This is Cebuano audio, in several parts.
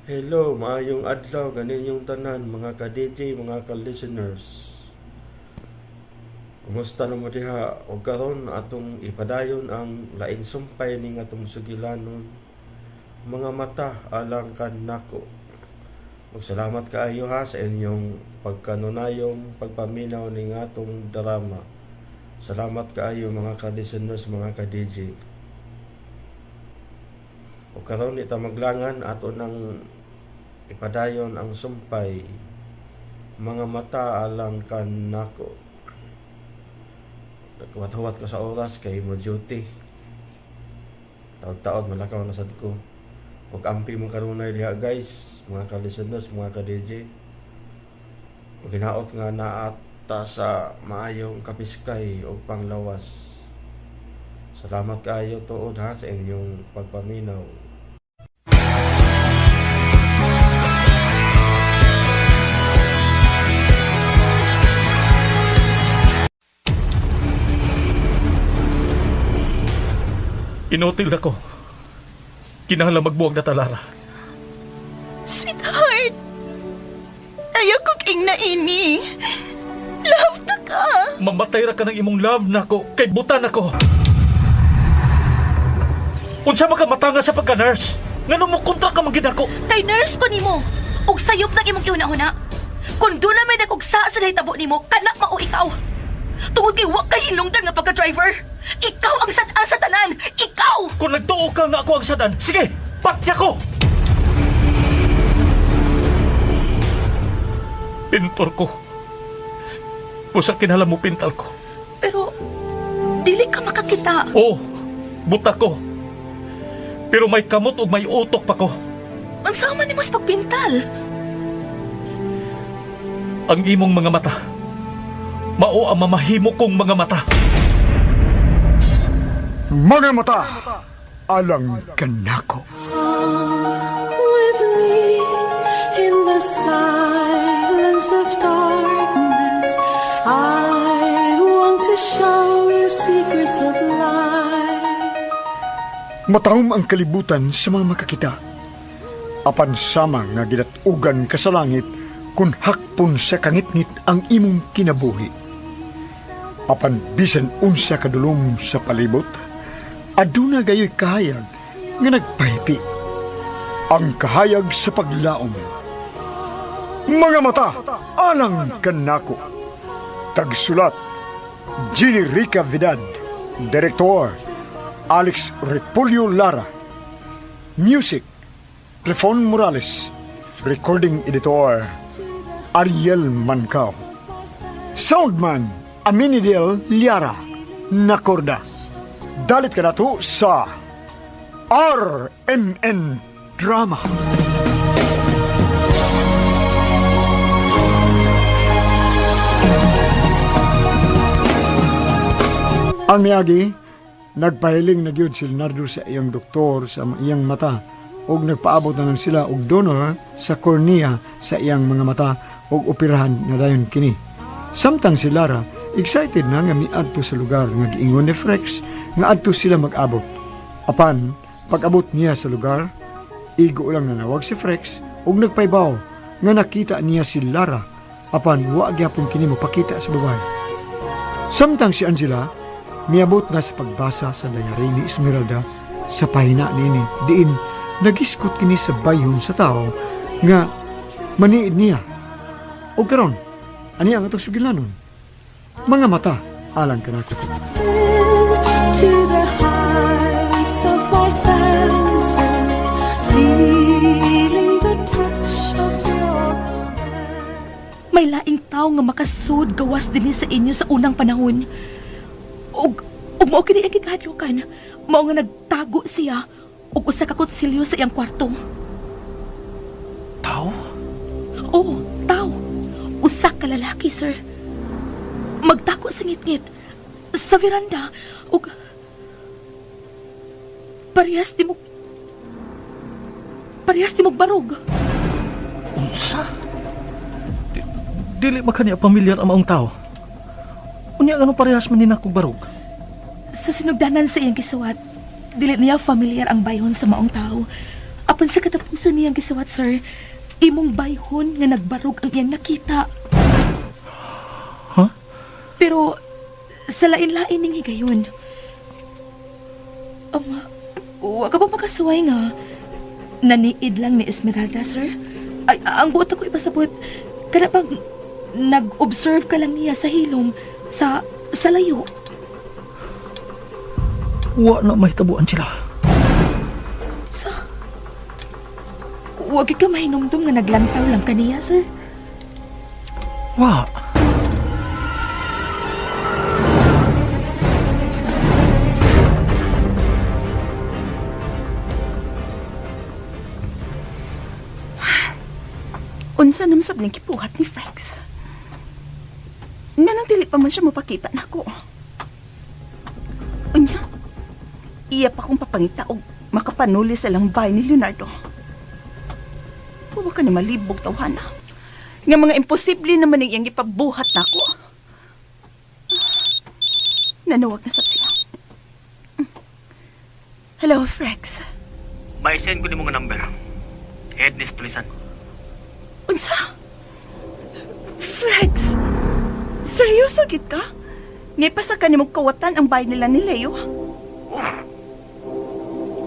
Hello, maayong adlaw kaninyong tanan mga ka-DJ, mga ka-listeners. Kumusta na mo diha? Og karon atong ipadayon ang laing sumpay ning atong sugilanon, Mga Mata Alang Kanako. Ug salamat kaayo ha sa inyong pagkanunayong pagpaminaw ning atong drama. Salamat kaayo, mga ka-listeners, mga ka-DJ. O karon di ta maglangan, ato nang ipadayon ang sumpay, Mga Mata Alang Kanako. Naghuwat-huwat ko sa oras kay mo duty. Taod-taod malakaw na sad ko. Ug ampi mo kanunay diha, guys, mga ka-listeners, mga ka-DJ. Ug hinaot nga naata sa maayong kapiskay o panglawas. Salamat kaayo tuod ha sa inyong pagpaminaw. Inutil ako. Kinahanglan magbuwag na ta, Lara. Sweetheart, ayaw kong ingna ini. Love ta ka. Mamatay ra ka ng imong love nako kay butan ako. Unsa man ka matanga sa pagka-nurse? Ngano mo kontra ka man gid ako? Kay nurse ko nimo. Ug sayop ng imong gihuna-huna. Kung doon na may nagugsa sa nahitabo nimo, kanak mao ikaw. Tungod kay wa kay hinungdan nga pagka-driver. Ikaw ang sad-an sa tanan. Ikaw! Kung nagtuo ka nga ako ang sadan, sige, patya ko! Pintor ko. Usa kinahanglan mo pintal ko. Pero dili ka makakita. Oo, buta ko. Pero may kamot ug may utok pa ko. Unsa man nimo sa pagpintal? Ang imong mga mata, mao ang mamahimo kong mga mata. Mga Mata Alang Kanako. With me in the silence of darkness. I want to show you secrets of life. Matahom ang kalibutan sa mga makakita. Apan sama nga gidatugan ka sa langit kung hakpon sa kangitngit ang imong kinabuhi. Apan bisan unsa kadulom sa palibot, aduna gayoy kahayag nga nagpahipi. Ang kahayag sa paglaom. Mga Mata Alang Kanako. Tagsulat, Jenny Rica Vidad. Direktor, Alex Repolyo Lara. Music, Clifon Morales. Recording Editor, Ariel Mancao. Soundman, Aminidel Liara. Nakorda. Dalit ka na to sa RMN Drama. Ang miyagi, nagpahiling na gyud si Leonardo sa iyang doktor sa iyang mata ug nagpaabot na lang sila og donor sa cornea sa iyang mga mata ug operahan na dayon kini. Samtang si Lara, excited na nga miadto sa lugar nga giingon ni Frex nga adto sila mag-abot. Apan, pag-abot niya sa lugar, igo lang nanawag si Frex ug nagpaybaw nga nakita niya si Lara, apan wa gyapon kini mopakita sa babae. Samtang si Angela miabot na sa pagbasa sa diary ni Esmeralda sa pahina niini, diin nagiskot kini sa bayhon sa tao nga maniid niya. O karon, ani ang atong sugilanon, Mga Mata Alang Kanako. To the heights of my senses, feeling the touch of your May laing tao nga makasud gawas dinhi sa inyo sa unang panahon. Ug mao kini ang gikahadlokan. Mao nga nagtago siya og usa ka kutsilyo sa iyang kwarto. Tao? Oo, tao. Usa ka lalaki, sir. Magtako sa ngitngit sa veranda ug parehas di mo barog. Unsa? Dili man kaniya pamilyar ang maong tao. Unya, ano, parehas man ni nako barog? Sa sinugdanan sa iyang gisuwat, dili niya familiar ang bayhon sa maong tao. Apan Apan sa katapusan niyang gisuwat, sir, imong bayhon nga nagbarog ang iyang nakita. Huh? Pero sa lain-lain ning higayon. Wa ka ba makasuway nga naniid lang ni Esmeralda, sir? Ay, ang buot ako ipasabot, kana bang nag-observe ka lang niya sa hilom, sa layo? Wa na mahitabuan sila. Sa? Wag ka mahinumdum nga naglantaw lang kaniya, sir? Wa. Unsa namsab ning kipuhat ni Frex? Nganong dili pa man siya mapakita nako. Unya, iya pa kong papangita og makapanuli sa lang bahay ni Leonardo. Huwag ka na malibog, tawhana. Nga mga imposible naman ang iyang ipabuhat nako. Nanawag na sab siya. Hello, Frex. May-send ko ni mga number. Head ni sa tulisan. Unsa? Frex, seryoso gid ka? Ngipasa ka ni mong kawatan ang bahay nila ni Leo? Oh.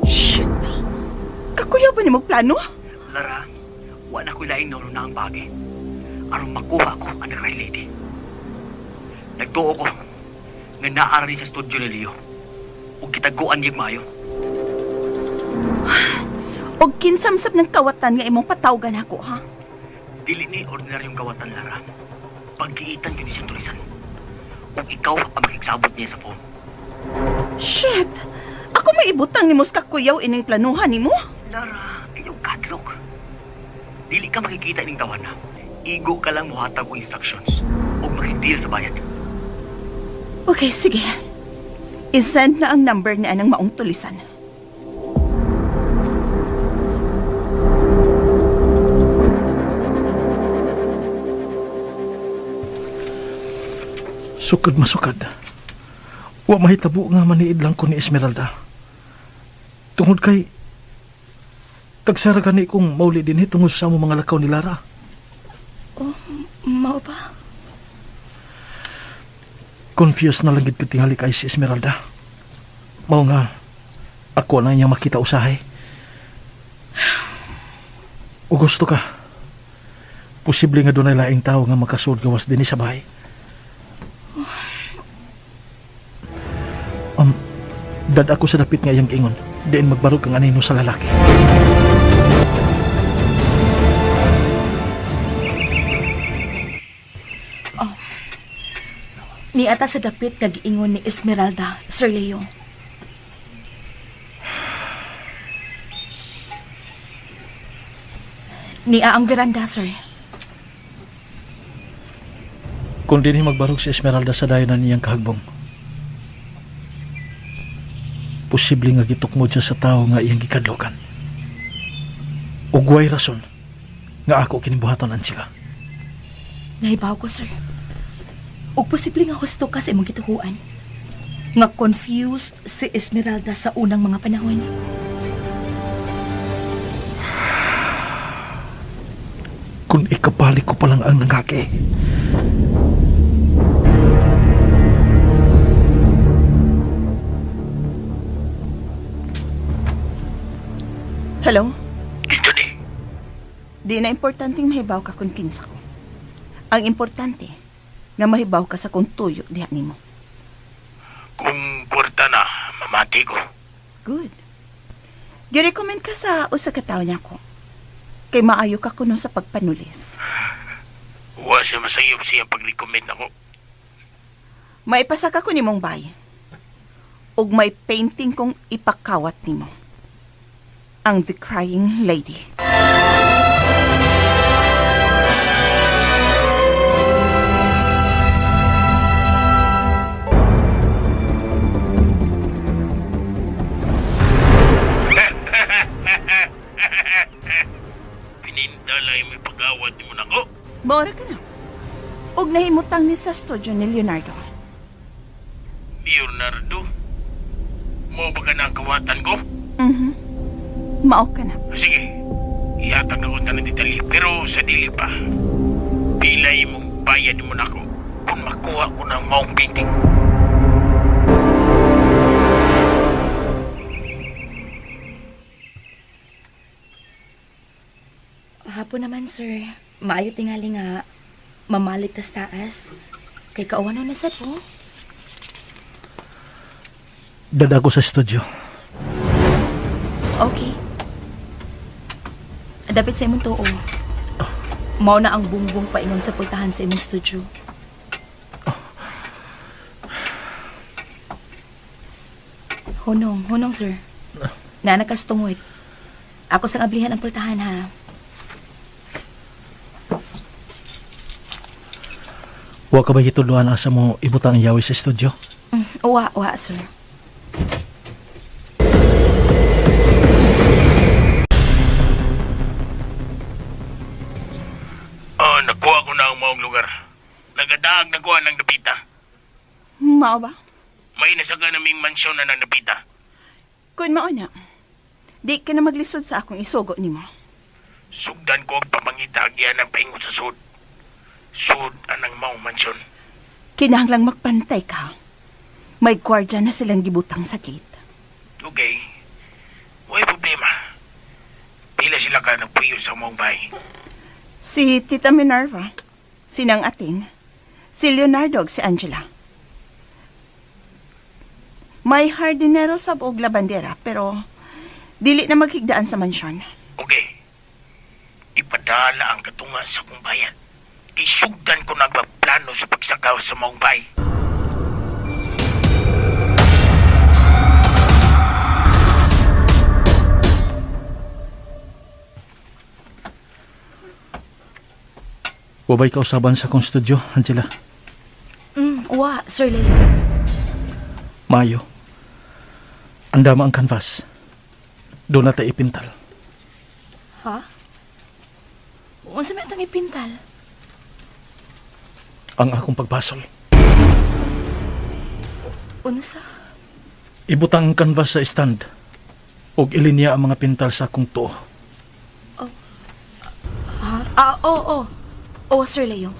Shit! Kakuya ba ni mong plano? Lara, wala ko'y laing naroon na ang bagay. Aron makuha ko ang nagray lady. Nagtuo ko nga naara ni sa studio ni Leo. Ug kitaguan niyang maayo. Og kinsamsam ng kawatan nga imong patawgan ako, ha? Dili ni ordinaryong kawatan, Lara. Paggiitan yun siyang tulisan. Ug ikaw ang makigsabot niya sa phone. Shit! Ako may ibutang ni Mos kakuyaw ining planuhan nimo? Lara, ayaw kadlok. Dili ka makikita ining tawana. Igo ka lang muhatag og instructions ug makideal sa bayad. Okay, sige. I-send na ang number ni anang maong tulisan. Sukad masukad. Wa mahitabo nga maniid lang ko ni Esmeralda. Tungod kay tagsara gani kong mauli dinhi tungod sa among mga lakaw ni Lara. Oh, mao ba? Confused na lang gid tingali kay si Esmeralda. Mao nga ako na niyang makita usahay. O gusto ka. Posible nga dunay laing tawo nga makasuod gawas dinhi sa bahay. Dad ako sa dapit nga iyang ingon. Diin magbarog kang anino sa lalaki. Oh. Niata sa dapit nga giingon ni Esmeralda, Sir Leo. Nia ang veranda, sir. Kung dinhi magbarog si Esmeralda sa dayon na niyang kahagbong, posible nga gitukmod siya sa tao nga iyang gikadlokan. Ugway rason nga ako kinibuhaton ang sila. Nahibaw ko, sir. Ug posible nga husto ka sa imong gituhuan. Nga confused si Esmeralda sa unang mga panahon. Kung ikabalik ko palang ang nangaki. Hello? Dito ni. Di na importanteng mahibaw ka kung kinsa ko. Ang importante, nga mahibaw ka sa kung tuyo diha nimo. Kung kwarta na, mamati ko. Good. Girecommend ka sa usa ka tawo niya ko. Kay maayo ka kuno sa pagpanulis. Wa siya masayop siya pag-recommend ako. Maipasa ka ko nimong bay. Ug may painting kong ipakawat nimo. Ang The Crying Lady. Pininta lang may pagawat mo na ko. Maura ka na. Og nahimutang ni sa studio ni Leonardo. Leonardo? Mo ba ka na ang kawatan ko? Mhm. Mao ka na. Sige, ihatag na ko ng detalye, pero sa dili pa. Pila imong bayad mo nako kung makuha ko ng maong painting. Hapon naman, sir. Maayo tingali nga mamalit tas taas. Kay kauwan na sad po. Dada ko sa studio. Okay. Dapit sa imong tuo. Mao na ang bungbong paingon sa pultahan sa imong studio. Hunong, hunong, sir. Nanakas tungod. Ako sang ablihan ang pultahan, ha? Wa ka ba gituluan asa mo ibutang ang yawi sa studio? Uwa, uwa, sir. Oh, nakuha ko na ang maong lugar. Nagadaag na kuha ng dapita. Mao ba? May nasaga naming mansyon na ng dapita. Kun mao na. Di ka na maglisod sa akong isugo nimo. Sugdan ko ang pamangita agyan ang paingon sa sud. Sud anang maong mansyon. Kinahanglang magpantay ka. May gwardya na silang gibutang sa gate. Okay. Way problema. Pila sila ka nagpuyo sa maong bahay. Si Tita Minerva, si Nang Ating, si Leonardo ug si Angela. May hardinero sa og labandera pero dili na maghigdaan sa mansyon. Okay. Ipadala ang katunga sa kong bayan. Kay sugdan ko nagpaplano sa pagsakaw sa maong bahay. Wa ba'y kausaban sa akong studio, Angela? Uwa, Sir Leo. Mayo. Andama ang canvas. Doon na tayo ipintal. Ha? Unsa man itong ipintal? Ang akong pagbasol. Unsa? Ibutang ang canvas sa stand. Og ilinya ang mga pintal sa akong tuo. Ha? Ah, oo, oo. Oo, Sir Leo.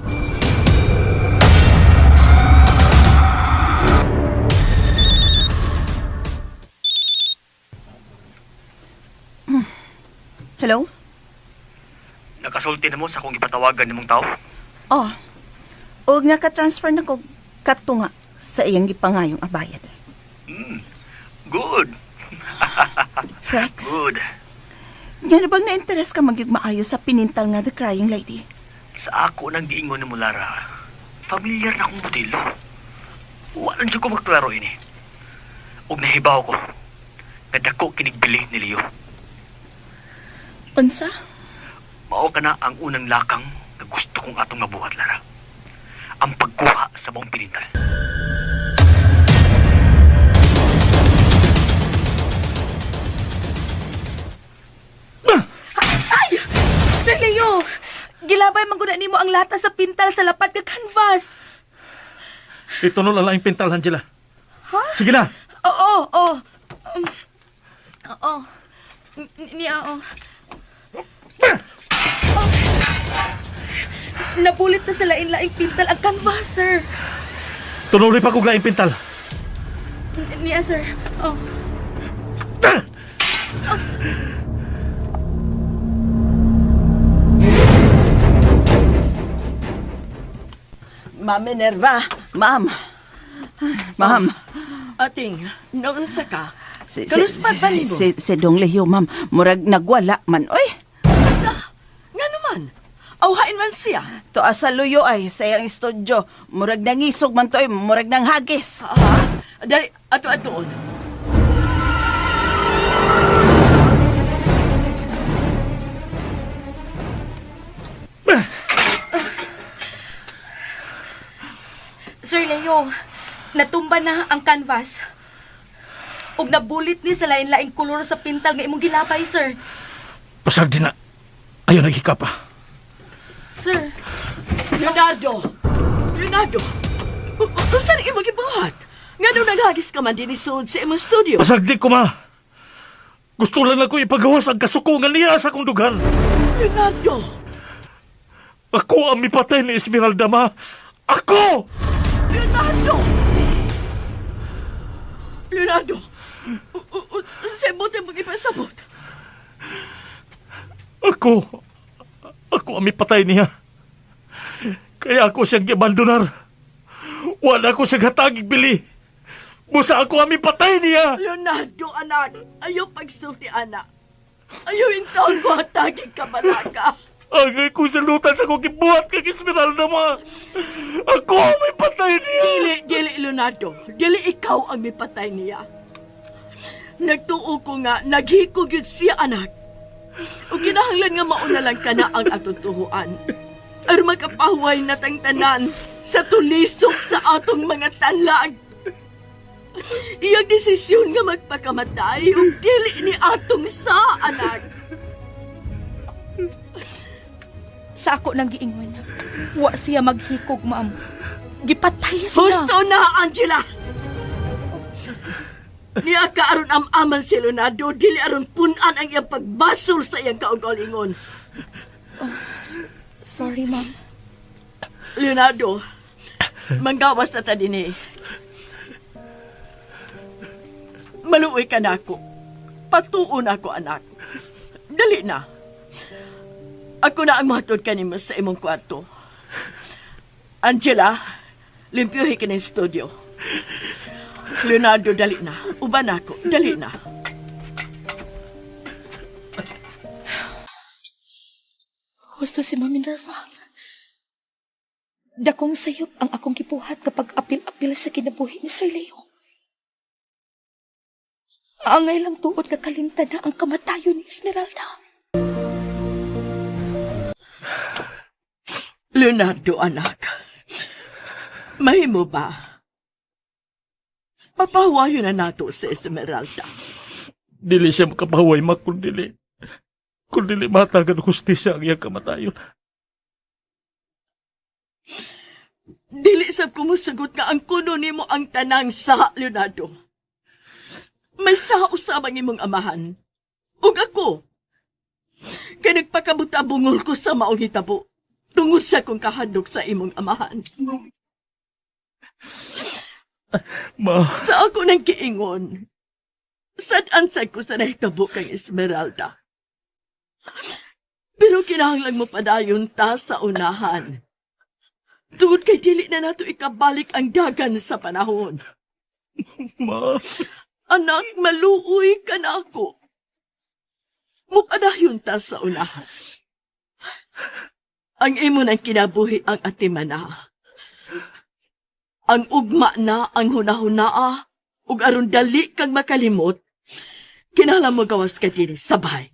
Hello? Nakasulti na mo sa akong ipatawagan nimong tao? Oh. Og naka-transfer na ko katunga sa iyang gipangayong abayad. Good. Frex, Good. nga na bang na-interest ka magyug maayo sa pinintal nga The Crying Lady? Sa ako nang giingon ni mo, Lara, familiar na akong modelo. Wala dyan ko magklaro ini. Og nahibaw ko, nga dako kinigbili ni Leo. Unsa? Mao ka na ang unang lakang na gusto kong atong mabuhat, Lara. Ang pagkuha sa maong pinintal. Ay! Sir Leo! Gilabay man gud nimo ang lata sa pintal sa lapad nga canvas. Ito na lang ang pintal, Angela. Ha? Sige na! Oo, oo. Oo. Niya, oo. Oh. Nabulit na sa lain-laing pintal ang canvas, sir. Tunuloy pa kog laing pintal. Niya, sir. Oh. Ma'am Minerva, ma'am. Ma'am. Ating, naunsa ka? Si, Kaluspat ba nimo? si Dong Leo, ma'am. Murag nagwala man. Oy, Sa? Nga naman? Awhain man siya. to asa luyo ay sa iyang studio. Murag nangisog man to ay, murag nanghagis. Ah, dali, ato-atoon. Sir Leo, natumba na ang canvas. Ug nabulit ni sa lain-laing kolor sa pintal nga imong gilabay, sir. Pasag din na. Ayaw naghika pa. Sir, Leonardo! Leonardo! Unsa ni imong gibuhat? Ngano naghagis ka man dinhi sud sa imong studio? Pasag di ko ma. Gusto lang ako ipagawas ang kasukungan niya sa akong dugan. Leonardo! Ako ang mipatay ni Esmeralda, ma. Ako! Leonardo! Leonardo! Sebot ang pag-ipasabot. Ako! Ako ang mipatay niya. Kaya ako siyang giabandonar. Wala ko siyang hatagig bili. Busa ako ang mipatay niya. Leonardo, anak. Ayaw pagsulti, anak. Ayaw intaon ko hatagig ka balaka. Angay ko sa lutan sa kong gibuhat kang Esmeralda, ma. Ako ang may patay niya. Dili, dili, Leonardo. Dili ikaw ang may patay niya. Nagtuo ko nga, naghikog yun siya, anak. O kinahanglan nga mauna lang ka na ang atong tuhuan. Aron makapahuway na tang tanan sa tulisok sa atong mga talag. Iyang desisyon nga magpakamatay ug dili ni atong sa anak. Sa ako nang giingon, wa siya maghikog, ma'am. Gipatay siya. Husto na, Angela! Niya ka aron am-aman si Leonardo, dili aron punan ang iyang pagbasol sa iyang kaugalingon. Oh, sorry, ma'am. Leonardo, manggawas na ta dinhi. Maluoy ka na ako. Patuon ako, anak. Dali na. Ako na ang mahatod kanimo sa imong kwarto. Angela, limpyuhi ka ng studio. Leonardo, dali na. Uban ako. Dali na. Husto si Ma'am Minerva. Dakong sayop ang akong gibuhat kapag apil-apil sa kinabuhi ni Sir Leo. Angay lang tuod nga kalimtan na ang kamatayon ni Esmeralda. Leonardo, anak. Mahimo ba? Papahuwayo na nato si Esmeralda. Dili siya makapahuway, ma, kung dili. Kung dili matagan hustisya ang iyang kamatayon. Dili sab kumusagot nga ang kuno nimo ang tanang sa, Leonardo. May sausab ang imong amahan. Ug ako. Kay nagpakabuta-bungol ko sa maong hitabo tungod sa kong kahadlok sa imong amahan. Ma. Sa ako nang kiingon, sad-ansad ko sa nahitabo kang Esmeralda. Pero kinahanglan mo padayon ta sa unahan. Tungod kay dili na nato ikabalik ang dagan sa panahon. Ma. Anak, maluoy ka na ako. Mupadayon ta sa unahan. Ang imo nang kinabuhi ang atimana. Ang ugma na ang hunahunaa, ug aron dali kang makalimot, kinahanglan mo gawas ka dinhi sa bahay.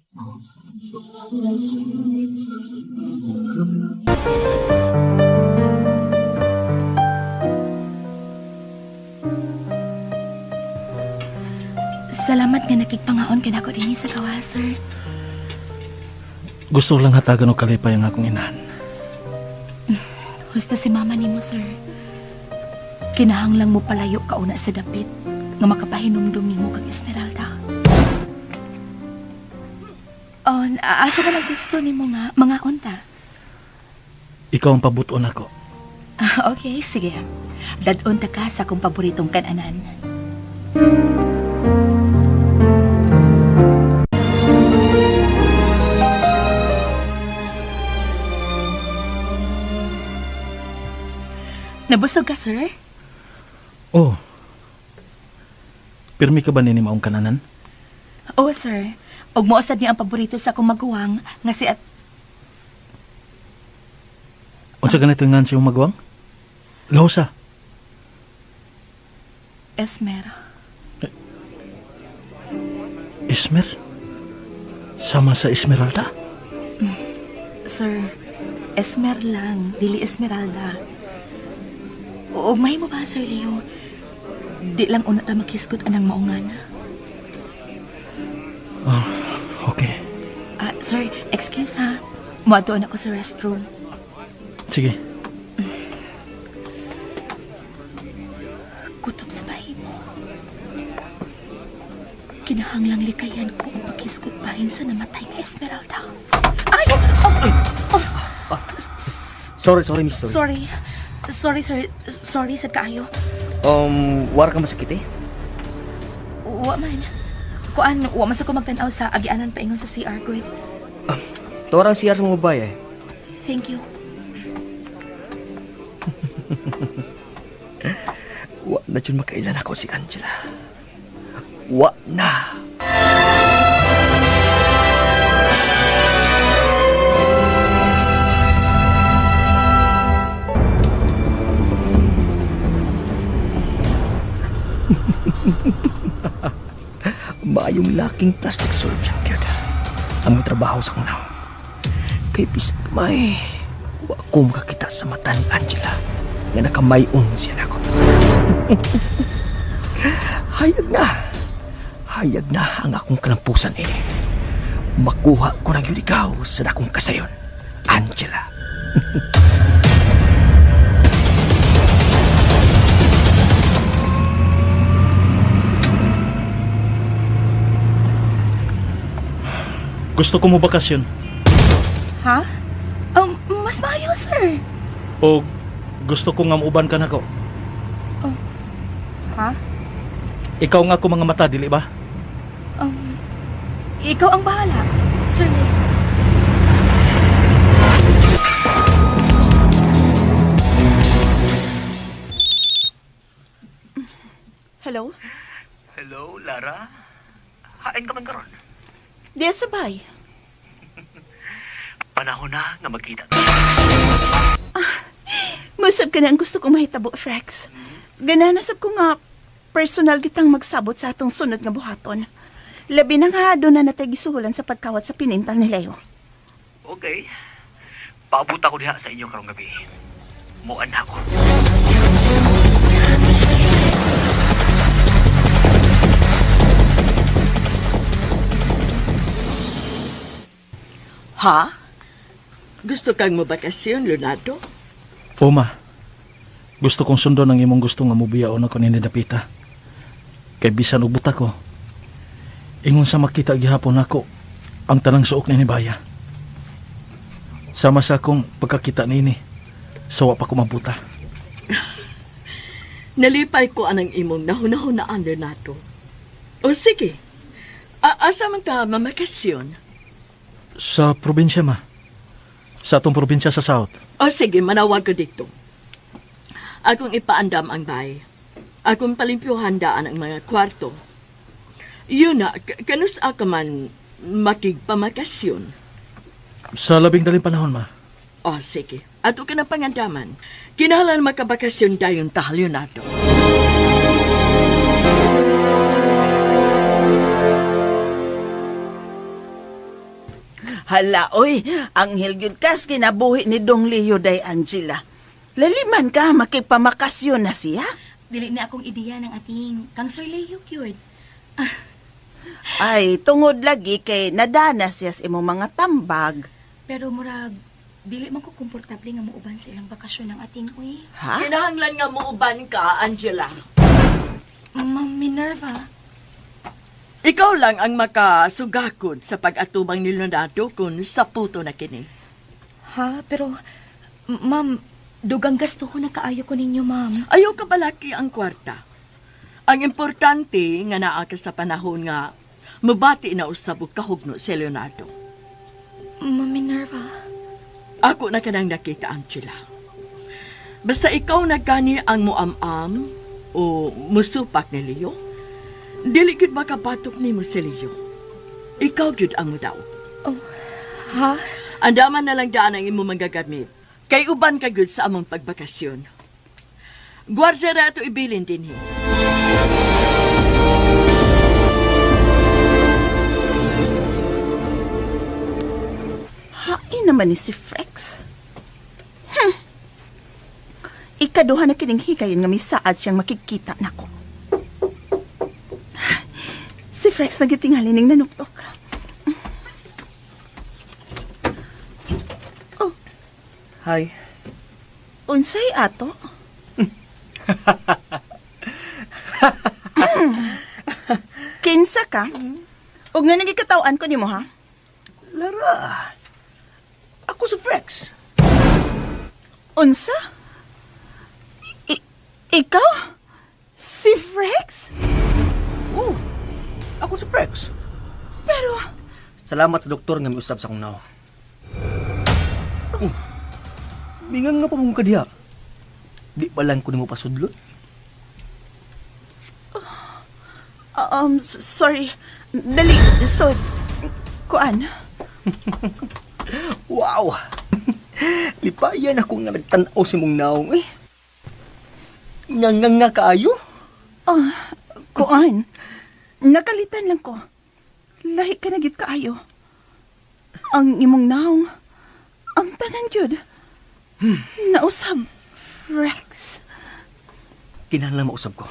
Salamat nga nakigpangaon ka nako dinhi sa gawas, sir. Gusto lang hatagan og kalipay ang akong inahan. Husto si mama nimo, sir. Kinahanglang mo palayo kauna sa dapit nga makapahinumdum nimo kang Esmeralda. Oh, asa ba lang gusto nimo nga mga unta? Ikaw ang pabuton ako. Okay, sige. Dad-on ta ka sa akong paboritong kananan. Nabusog ka, sir? Oh. Pirmi ka ba nini maong kananan? Oo, sir. Og mousad niya ang paborito sa akong maguwang nga si at... Unsa ganito nga siyang maguwang? Losa. Esmer. Esmer? Sama sa Esmeralda? Sir, Esmer lang, dili Esmeralda. O may mo ba, Sir Leo? Di lang una ta makisgot anang maungan. Oh, okay. Sir, excuse ha. Muadtoon ako sa restroom. Sige. Gutom sa bahay mo. Kinahanglang likayan ko ang pagkita nakahisgot bahin sa namatay nga Esmeralda. Ay! Oh! Oh! Sorry, sorry, miss. Sorry. Sorry. Sorry, sir. Sorry, sad kaayo. Wara ka masakit eh? Wa man. Kuan, wa man sa ko magtan-aw sa agianan paingon sa CR, good. Tuwarang CR sa mga babae eh. Thank you. Wa na dyan makailan ako si Angela. Wa na. Maayong laking plastic surgeon gyud. Ang trabaho sa kunaw. Kay bisag may wa ko makakita sa mata ni Angela nga nakamayon siya nako. Hayag na. Hayag na ang akong kalampusan ini. Makuha ko na gyud ikaw sa dakong kasayon, Angela. Gusto ko mo bakasyon. Ha? Mas maayo, sir. O gusto ko nga muuban ka nako. Oh. Ha? Ikaw nga ako mga mata, dili ba? Ikaw ang bahala, Sir Leo. Hello? Hello, Lara. Hain ka man karon. Di sabay. Panahon na nga magkita. Masab ka na ang gusto kong mahitabo, Frex. Gananasab ko nga personal kitang magsabot sa atong sunod nga buhaton. Labi na nga doon na natay gisuhulan sa pagkawat sa pinintal ni Leo. Okay. Paabot ako diha sa inyo karong gabi. Muan na ako. Ha? Gusto kang mabakasyon, Leonardo? Oma, gusto kong sundon ang imong gusto nga mubiyaon ako ni Dapita. Kay bisan og buta ko, ingon sa makita gihapon nako ang tanang suok ni Baya. Sama sa akong pagkakita niini, sawa pa ko mabuta. Nalipay ko anang imong nahunahunaan, Leonardo. O sige, asa man ka mamakasyon? Sa probinsya, ma. Sa atong probinsya sa South. O sige, manawag ko dito. Akong ipaandam ang bay. Akong palimpyohan daan ang mga kwarto. Yun na, kanus ka man makigpamakasyon? Sa labing daling panahon, ma. O sige, ato ka na pangandaman. Kinahanglan makabakasyon dayon ta, Leonardo. Hala, oy, anghel gyud kas kinabuhi ni Dong Leo day Angela. Laliman ka, makipamakasyon na siya. Dili na akong ideya ng ating kang Sir Leo gyud. Ay, tungod lagi kay nadana siya sa imong mga tambag. Pero murag, dili man ko komportable nga muuban sa ilang bakasyon ng ating uy. Ha? Kinahanglan nga muuban ka, Angela. Ma'am Minerva. Ikaw lang ang makasugakod sa pag-atubang ni Leonardo kung sa puto na kini. Ha? Pero, ma'am, dugang gasto ko na kaayo ko ninyo, ma'am. Ayaw ka balaki ang kwarta. Ang importante nga naa ka sa panahon nga mabati na usab og kahugno si Leonardo. Ma'am Minerva. Ako na kanang nakita, Angela. Basta ikaw na gani ang muam-am o musupak ni Leo, dili gyud makabatok nimo si Leo. Ikaw gyud ang mudaw. Oh, ha? Andaman na lang daan ang imong manggagamit. Kay uban ka gyud sa among pagbakasyon. Gwardya ra ato ibilin dinhi. Hain naman ni si Frex. Ikaduha na kining higayon nga misaad siyang makikita nako. Si Frex nagitingali ning nanuktok. Oh. Hi. Unsay ato? Kinsa ka? Ug nga nagikatawan ko nimo ha? Lara, ako si Frex. Unsa? Ikaw? Si Frex? Oh, ako si Frex. Pero, Salamat sa doktor nga miusab sa akong naw. Oh, bingang nga pa mong kadiha. Di ba lang ko nimo pasudlot? Sorry. Dali, so, kuan? Wow! Lipayan ako nga nagtan-aw si mong naong eh. Nga nga nga kaayo. Oh, kuan. Nakalitan lang ko. Lahi ka na gid kaayo. Ang imong naong, ang tanan gyud. Nausab, Rex. Kinahanglan mausab ko.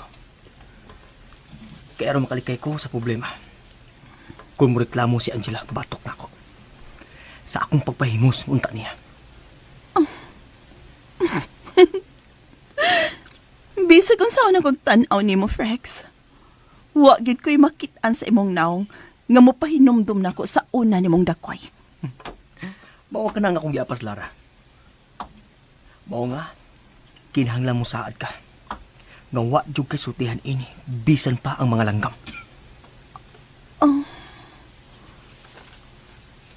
Kaya aron makalikay ko sa problema. Kung mo reklamo si Angela, batok na ako. Sa akong pagpahimos, unta niya. Bisag unsa na kog tan-aw nimo, Frex. Wa gyud ko'y makit-an sa imong naong nga mopahinumdum nako sa una nimong dakway. Mao ka na nga akong giapas, Lara. Mao nga, kinahanglan mo saad ka. Nga wa jud kay sultihan ini, bisan pa ang mga langgam. Oh.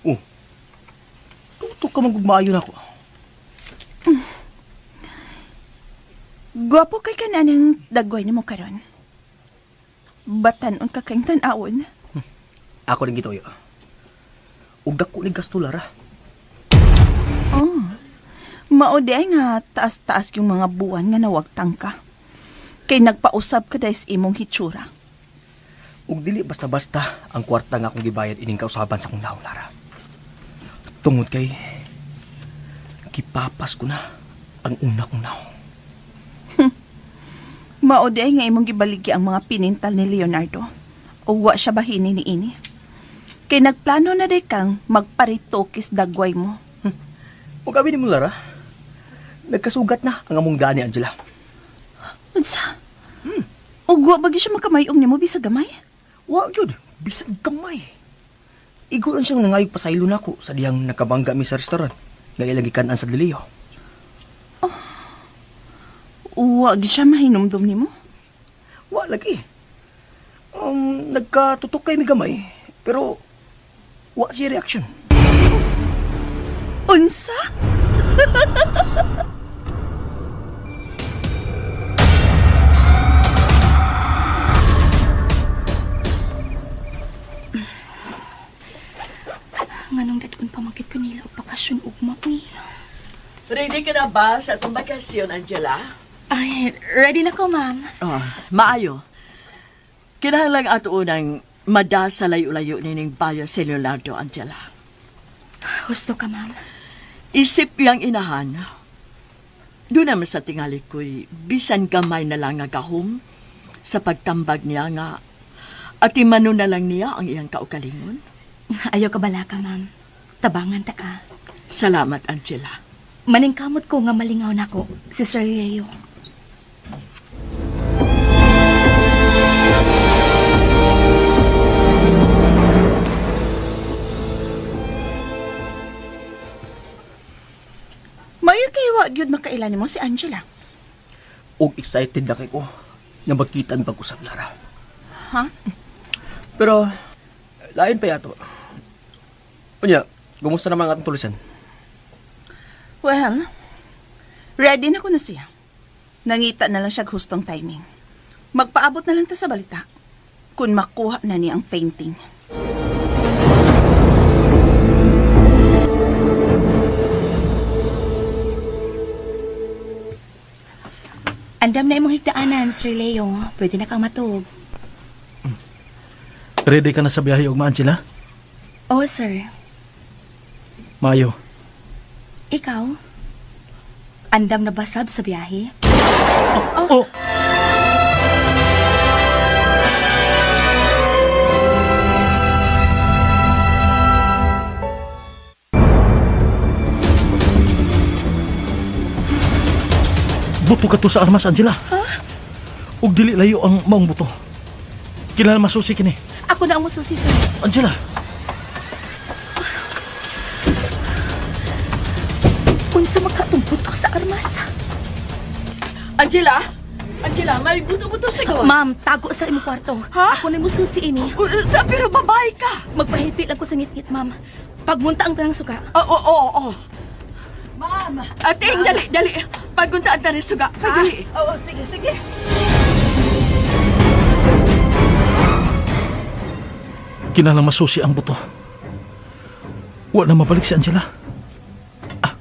Oh. Tutok ka magugmaayo nako. Gwapo kay ka na ng dagway nimo karon. Batanon ka kayong tan-awon. Ako rin gituyo. Ug dako ni gasto, Lara. Oh. Mao di ay nga taas-taas yung mga buwan nga nawagtang ka. Kay nagpausab ka dahil sa imong hitsura. Ug dili basta-basta ang kwarta nga akong gibayad ining kausaban sa akong naong, Lara. Tungod kay gipapas ko na ang una kong naong. Mao di ay nga imong gibaligi ang mga pinintal ni Leonardo. O wa siya bahini ni ini. Kay nagplano na di kang magparitokis dagway mo. Ug abi nimo, Lara, nagkasugat na ang among daan ni Angela. Unsa? Ug wa ba gyud siya makamayong nimo bisag gamay? Wa gyud, bisag gamay. Igo lang siyang nangayog pasaylo nako sa diyang nakabangga mi sa restaurant. Nga ilang gikan-an sa Dilio. Wa gyud siya mahinumdum nimo? Wa lagi. Nagkatutok kay mi gamay, pero wa siya reaction. Unsa? Nganong dadkon pamangkit ko nila og bakasyon ugma uy. Ready ka na ba sa atong bakasyon, Angela? Ay, ready na ko, ma'am. Oh, maayo. Kinahanglan ato unang mada sa layo-layo nining bayo si Leonardo, Angela. Husto ka, ma'am. Isip yang inahan. Doon naman sa tingali ko'y bisan gamay na lang nga gahom sa pagtambag niya nga at imano na lang niya ang iyang kaugalingon. Ayaw ka balaka, ma'am. Tabangan ta ka. Salamat, Angela. Maningkamot ko nga malingaw nako si Sir Leo. Mayo kay wa gyud makaila nimo si Angela. Og excited na kay ko nga magkita ang pag-usab, Lara. Ha? Pero lain pa yato. Unya, kumusta naman ang atong tulisan? Well, ready na ko na siya. Nangita na lang siya hustong timing. Magpaabot na lang ta sa balita. Kung makuha na niya ang painting. Andam na imong higdaanan, Sir Leo. Pwede na kang matuog. Ready ka na sa biyahe ugma, Angela? Oh, sir. Maayo. Ikaw? Andam na basab sa biyahe? Oh! Buto ka to sa armas, Angela. Ha? Ug dili layo ang maong buto. Kinahanglan masusi kini. Ako na ang mususi, sir. Angela! Unsa makatong buto sa armas? Angela! Angela, may buto-buto sa gawas. Ma'am, tago sa imong kwarto. Ha? Ako na mususi ini. Sa pero babae ka. Magpahipi lang ko sa ngitngit, ma'am. Pagmunta ang tanang suka. Oo, oo, oo. Ma'am! Ate, dali, dali. Paguntaan ta rin suga. Pagdali. Oo, sige, sige. Kinahanglan masusi ang buto. Wa na mabalik si Angela. Ah.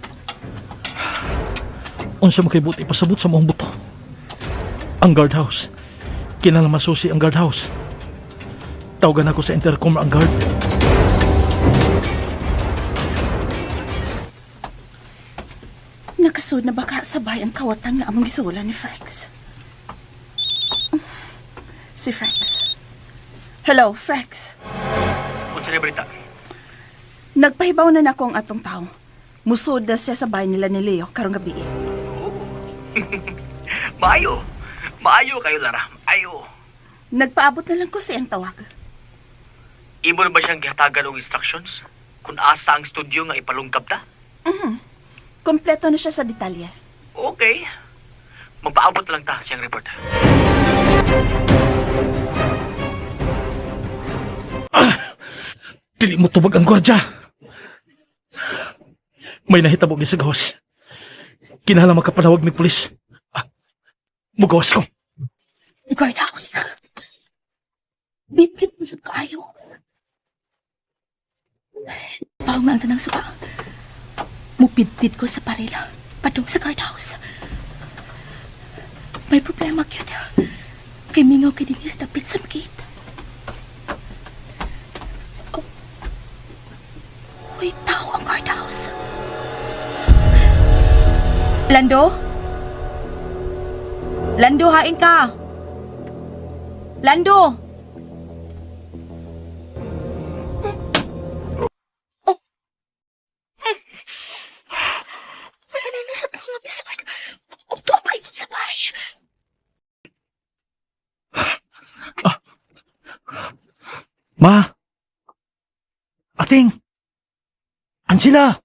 Unsa man kay buti pasabot sa maong buto. Ang guardhouse. Kinahanglan masusi ang guardhouse. Tawagan ako sa intercom ang guard. Nakasud na baka sabay ang kawatan nga among gisulan ni Frex. Si Frex. Hello, Frex. Unsa na balita? Nagpahibaw na nako ang atong tao. Musod na siya sa bahay nila ni Leo karong gabi. Maayo. Maayo kayo, Lara. Maayo. Nagpaabot na lang ko sa iyang tawag. Imo na ba siyang gihatagan og instructions? Kung asa ang studio nga ipalungkab ta? Kompleto na siya sa detalye. Okay. Magpaabot lang ta siyang report. Dili mo tubag ang gwardya. May nahitabo ni sa gawas. Kinahanglan makapanawag ni pulis. Ah, mugawas ko. Guardhouse. Bipit mo sa kaayo. Paong na ang tanang suka. Mupidpid ko sa parila. Padung sa guardhouse. May problema gyud. Kay mingaw kay dinhi sa dapit sa gate. Oh. May tao ang guardhouse. Lando? Lando, hain ka! Lando! Oh. May ano na sa tao nga bisag. Ug tuwa pa sa bahay. Ma! Ating! Angela!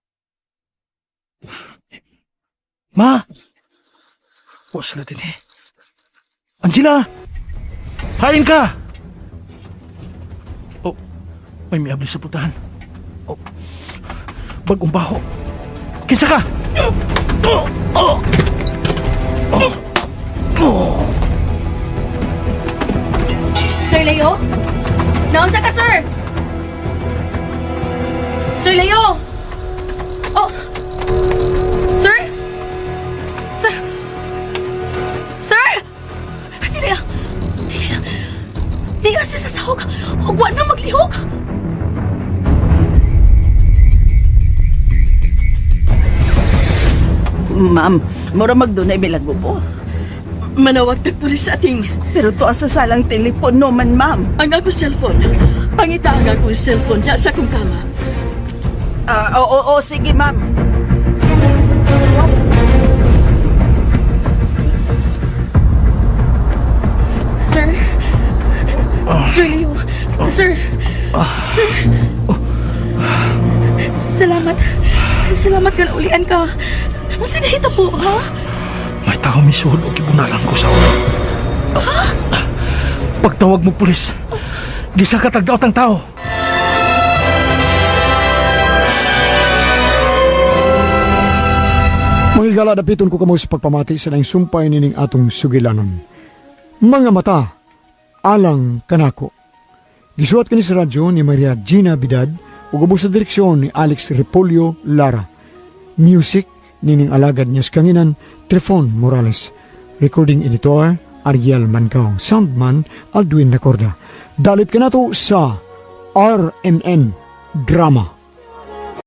Ma! Wa sila din eh. Angela! Hain ka! Oh, may miabli sa putahan. Oh, bagong baho. Kinsa ka? Oh, oh, oh, oh. Sir Leo? Naunsa ka, sir? Sir Leo! Oh! Sir? Sir! Sir! Dili ah! Dili ah! Di ah siya sa sahog! Ug wa na maglihok! Ma'am, mura magdunay milago po. Manawag tag pulis ating. Pero tuwa sa salang telepono man, ma'am. Ang akong cellphone. Pangita ang akong cellphone niya sa akong kama. Ah, oo, oo, sige, ma'am. Sir? Sir Leo? Sir? Sir? Salamat. Salamat ka naulian ka. Ang sinahita po, ha? May tao misuod o gibunalan ko sa ulo. Pagtawag mo pulis, gisa ka tagdaot ang tao. Mga higala, dapiton ko kamo sa pagpamati sa laing sumpay nining atong sugilanon. Mga mata, alang kanako. Gisuwat kini sa radyo ni Maria Gina Bidad ug ubos sa direksyon ni Alex Repolyo Lara. Music nining alagad niya sa kanginan Trifon Morales. Recording editor Ariel Mancao. Soundman Aldwin Nacorda. Dalit ka nato sa RMN Drama.